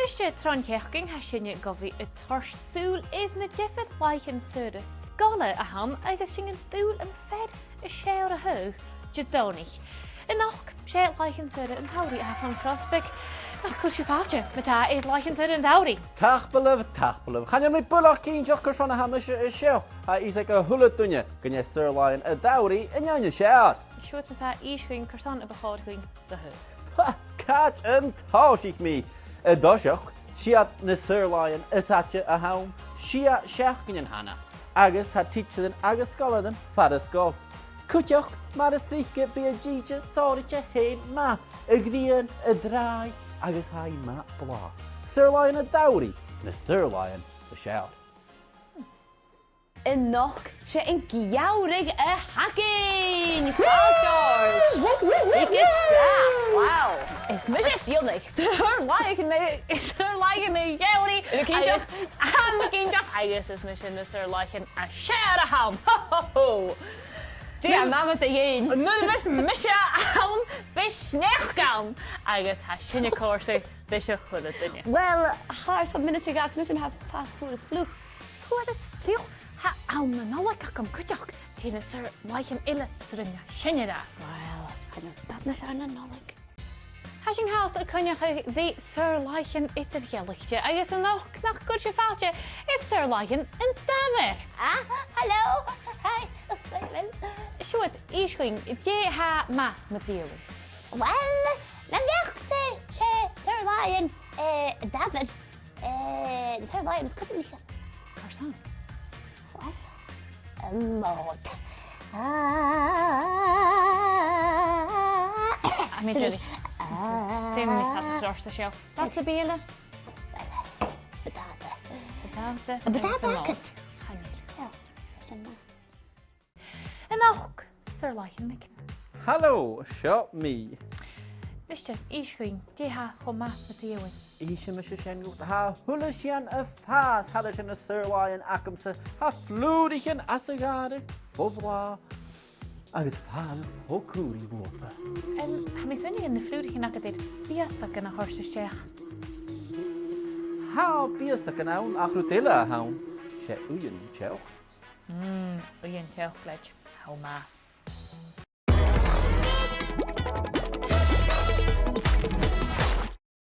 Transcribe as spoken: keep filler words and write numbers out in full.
Is e tron t-seachdain, tha sinne gu bhith a' toirt sùil air na diofar làithean-saora sgoile a th' ann agus sinn an dùil am fear as fheàrr a thaghadh Didòmhnaich. A-nochd, 's e làithean-saora an t-samhraidh a th' ann am Prosbaig. Nach cuir sibh fàilte ma-thà air làithean-saora an t-samhraidh. Tapadh leibh, tapadh leibh. Chan eil mi buileach cinnteach carson a tha mise an seo. Tha fhios aig a h-uile duine gun e saor-làithean an t-samhraidh an fheadhainn as fheàrr. Siuthad ma-thà, innis dhuinn carson a bu chòir dhuinn do thaghadh. Ha! Càit an tòisich mi? An toiseach, 's iad na saor-làithean as fhaide a th' ann, sia seachdainean cheana, agus tha tidsearan agus sgoilearan far an sgoil. Cuideachd, mar as trice bidh an t-sìde sònraichte fhèin math, a' ghrian a' dràibheadh agus tha i math blàth. Saor-làithean an t-samhraidh, na saor-làithean as fheàrr. A-nochd, 's e an geamhradh a th' againn! Fàilte ort! Woo, woo, woo, woo! Thig a-steach! Wow! Is mise Ars Fionnlaigh. Saor-làithean, saor-làithean a' gheamhraidh. A bheil thu cinnteach? Agus, tha mi cinnteach, agus is mise na saor-làithean as fheàrr a th' ann. Ho, ho, ho! Dè tha Mama a' dèanamh? Nuair a bhios mise ann, bidh sneachd ann, agus tha sin a' còrdadh ris a h-uile duine. Well, tha airson mionaid no dhà, mise, tha fàs fuar is fliuch. Fuar is fliuch? Tha àm na Nollaig agam cuideachd. Dè na saor-làithean eile as urrainn dhuinn sin a ràdh? Well, chan eil dad nas fheàrr na Nollaig. Tha sinn fhathast a' coinneachadh ri saor-làithean eadar-dhealaichte, agus a-nochd, nach cuir sibh fàilte air saor-làithean an Dàmhair. Ah, hello. Hi. Siuthad, innis dhuinn, dè tha math mu dheidhinn? Well, nam bheachd-sa, 's e saor-làithean, eh, an Dàmhair. Eh, na saor-làithean as cudromaiche. Carson? Well, am Mòd. Ah. A, mi duilich. Ah. Dè am miosa a tha thu a' cur ortsa seo? Dad sa bìle? Well, buntàta. Buntàta. Buntàta agus am Mòd. Chan eil. Yeah. A-nochd, saor-làithean Maighstir. Halò, seo mi. Maighstir, innis dhuinn, dè tha cho math mu dheidhinn? Innsidh mise sin dhut. Tha a h-uile sìon a' fàs, tha sin na saor-làithean agamsa. Tha flùraichean às a' ghàrradh fo bhlàth agus fàradh fo chùbhraidh bhuapa. Em, tha mi a' smaoineachadh gun do na flùraichean agad air biastagan a thoirt a-steach. Tha biastagan ann, ach rud eile a th' ann, 's e uighean teoc. Mm, uighean teòclaid. Tha e math.